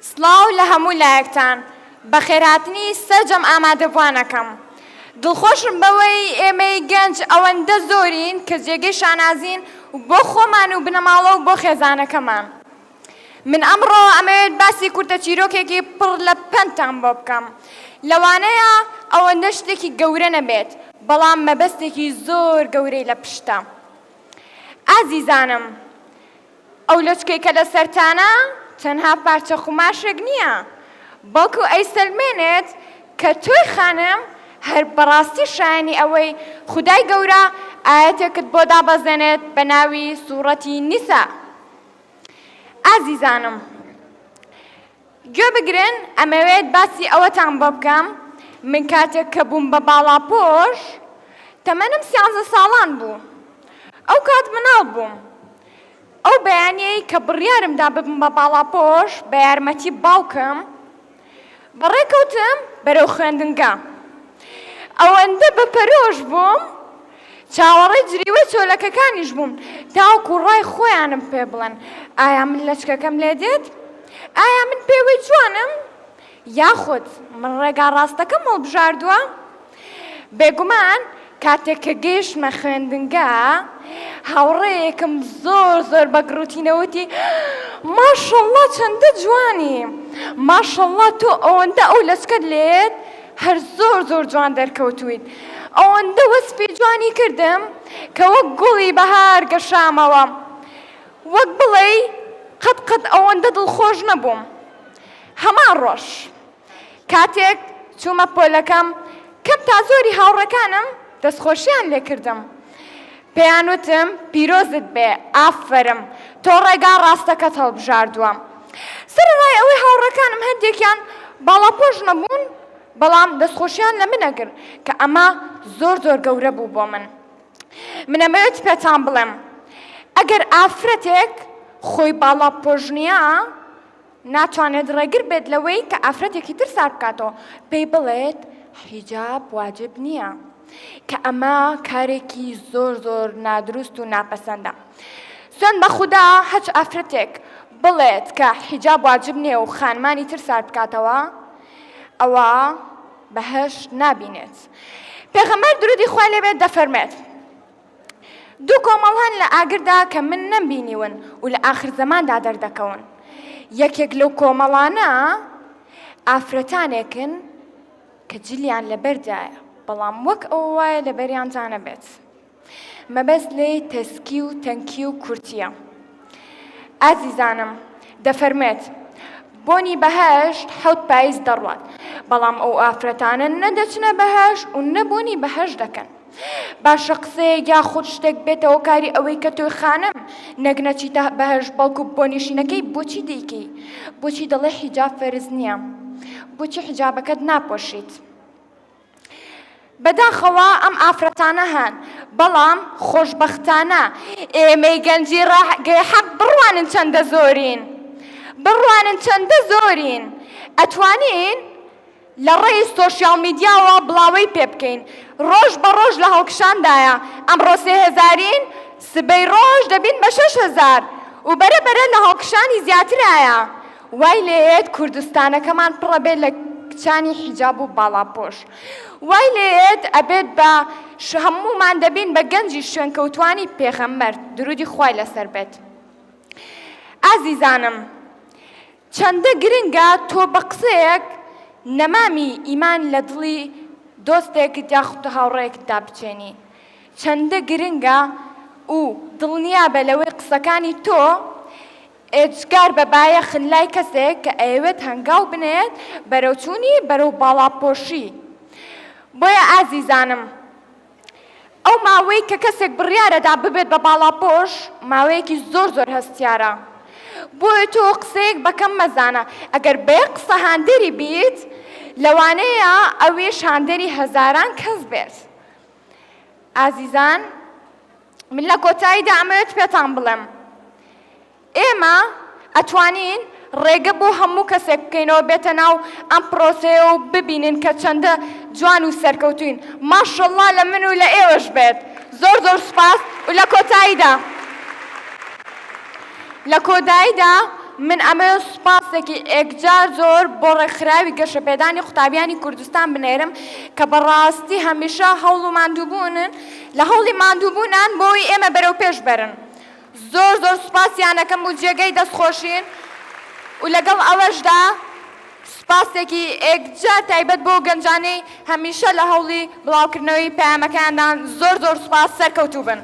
سڵاو لە هەموو لایەکتان، بەخێرهاتنی سەرجەم ئامادەبووانەکەم. دڵخۆشم بەوەی ئێمەی گەنج ئەوەندە زۆرین کە جێگەی شانازین بۆ خۆمان و بنەماڵە و بۆ خێزانەکەمان. من ئەمڕۆ ئەمەوێت باسی کورتە چیرۆکێکی پڕ لە پەندتان بۆ بکەم. لەوانەیە ئەوەندە شتێکی گەورە نەبێت، بەڵام مەبەستێکی زۆر گەورەی لە پشتە. ئازیزانم، ئەو لەچکەی کە لەسەرتانە تەنها پارچە قوماشێک نییە، بەڵکو ئەیسەلمێنێت کە تۆی خانم هەر بەڕاستی شایەنی ئەوەی خودای گەورە ئایەتێکت بۆ دابەزێنێت بە ناوی سوڕەتی نیسا. ئازیزانم گوێ بگرن ئەمەوێت باسی ئەوەتان بۆ بکەم من کاتێک کە بووم بە باڵاپۆش تەمەنم سیانزە ساڵان بوو ئەو کات مناڵ بووم ئەو بەیانیەی کە بڕیارم دا ببم بە باڵاپۆش بە یارمەتی باوکم بەڕێکەوتم بەرەو خوێندنگا. ئەوەندە بە پەرۆش بووم، چاوەڕێی جریوەی چۆلەکەکانیش بووم تاوەکو ڕای خۆیانم پێ بڵێن، ئایا من لەچکەکەم لێ دێت؟ ئایا من پێوەی جوانم؟ یاخود من ڕێگا ڕاستەکەم هەڵبژاردووە؟ بێگومان کاتێک کە گەیشتمە خوێندنگا هاوڕێیەکم زۆر زۆر بە گڕوتینە وتی ماشەڵڵا چەندە جوانی ماشەڵڵا تۆ ئەوەندە ئەو لەچکەت لێت هەر زۆر زۆر جوان دەرکەوتویت ئەوەندە وەسفی جوانی کردم کە وەک گوڵی بەهار گەشامەوە وەک بڵێی قەت قەت ئەوەندە دڵخۆش نەبووم هەمان ڕۆژ کاتێک چوومە پۆلەکەم کەم تا زۆری هاوڕێکانم دەستخۆشیان لێکردم. پێیان وتم پیرۆزت بێ، ئافەرم، تۆ ڕێگا ڕاستەکەت هەڵبژاردووە. سەرەڕای ئەوەی هاوڕێکانم هەندێکیان باڵاپۆش نەبوون، بەڵام دەستخۆشیان لە من ئەکرد کە ئەمە زۆر زۆر گەورە بوو بۆ من. من ئەمەوێت پێتان بڵێم ئەگەر ئافرەتێک خۆی باڵاپۆش نییە، ناتوانێت ڕێگر بێت لەوەی کە ئافرەتێکی تر سارد بکاتەوە پێی بڵێت حیجاب واجب نییە کە ئەمە کارێکی زۆر زۆر نادروست و ناپەسەندە سوێن بە خودا هەچ ئافرەتێک بڵێت کە حیجاب واجب نییە و خانمانی تر سارد بکاتەوە ئەوە بەهەشت نابینێت پێغەمبەر درودی خوای لێبێت دەفەرمێت دوو کۆمەڵ هەن لە ئاگردا کە من نەمبینیون و لە ئاخر زەماندا دەردەکەون. یەکێک لەو کۆمەڵانە ئافرەتانێکن کە جلیان لەبەردایە، بەڵام وەک ئەوە وایە لەبەریاندا نەبێت. مەبەست لێی تەسکی و تەنکی و کورتییە. ئازیزانم، دەفەرموێت، بۆنی بەهەشت حەوت پایز دەڕوات، بەڵام ئەو ئافرەتانە نە دەچنە بەهەشت و نە بۆنی بەهەشت دەکەن. باشە قسەیەک یاخود شتێک بێتە هۆکاری ئەوەی کە تۆی خانم نەک نەچیتە بەهەشت بەڵکو بۆنیشینەکەی بۆچی دەیکەی؟ بۆچی دەڵێ حیجاب فەرز نییە؟ بۆچی حیجابەکەت ناپۆشیت؟ بەداخەوە ئەم ئافرەتانە هەن بەڵام خۆشبەختانە ئێمەی گەنجی ڕێگەی حەق بڕوانن چەندە زۆرین بڕوانن چەندە زۆرین ئەتوانین لە ڕێی سۆشیاڵ میدیاوە بڵاوەی پێ بکەین ڕۆژ بە ڕۆژ لە هەڵکشاندایە ئەمڕۆ سێ هەزارین سبەی ڕۆژ دەبین بە 6000 و بەرە بەرە لە هەڵکشانی زیاترایە وای لێیەت کوردستانەکەمان پڕە بێت لە کچانی حیجاب و باڵاپۆش وای لێیەت ئەبێت بە هەموومان دەبین بە گەنجی شوێنکەوتوانی پێغەمبەر درودی خوای لەسەر بێت ئازیزانم چەندە گرنگە تۆ بە قسەیەک نەمامی ئیمان لە دڵی دۆستێکت یاخود هاوڕێیەکتدا بچێنی چەندە گرنگە و دڵنیابە لەوەی قسەکانی تۆ ئێجگار بە بایەخن لای کەسێک کە ئەیەوێت هەنگاو بنێت بەرەو چوونی بەرەو باڵاپۆشی. بۆیە ئازیزانم ئەو ماوەی کە کەسێک بڕیارەدا ببێت بە باڵاپۆش ماوەیەکی زۆر زۆر هەستیارە. بۆیە تۆ قسەیەک بە کەم مەزانە ئەگەر بە یەک قسە هاندەری بیت لەوانەیە ئەویش هاندەری هەزاران کەس بێت. ئازیزان من لە کۆتاییدا ئەمەوێت پێتان بڵێم ئێمە ئەتوانین ڕێگە بۆ هەموو کەسێک بکەینەوە بێتە ناو ئەم پرۆسەیە و ببینن کە چەندە جوان و سەرکەوتوین ماشەڵڵا لە من و لە ئێوەش بێت زۆر زۆر سوپاس و لە کۆتاییدا لە کۆداییدا. من ئەمەوێت سوپاسێکی ئێکجار زۆر بۆ ڕێکخراوی گەشەپێدانی قوتابیانی کوردستان بنێرم کە بەڕاستی هەمیشە هەوڵ و ماندووبوونن لە هەوڵی ماندووبوونان بۆی ئێمە بەرەو پێش بەرن. زۆر زۆر سوپاسیان ئەکەم و جێگەی دەستخۆشین و لەگەڵ ئەوەشدا سوپاسێکی ئێکجار تایبەت بۆ گەنجانەی هەمیشە لە هەوڵی بڵاوکردنەوەی پەیامەکەیاندان زۆر زۆر سوپاس سەرکەوتوو بن.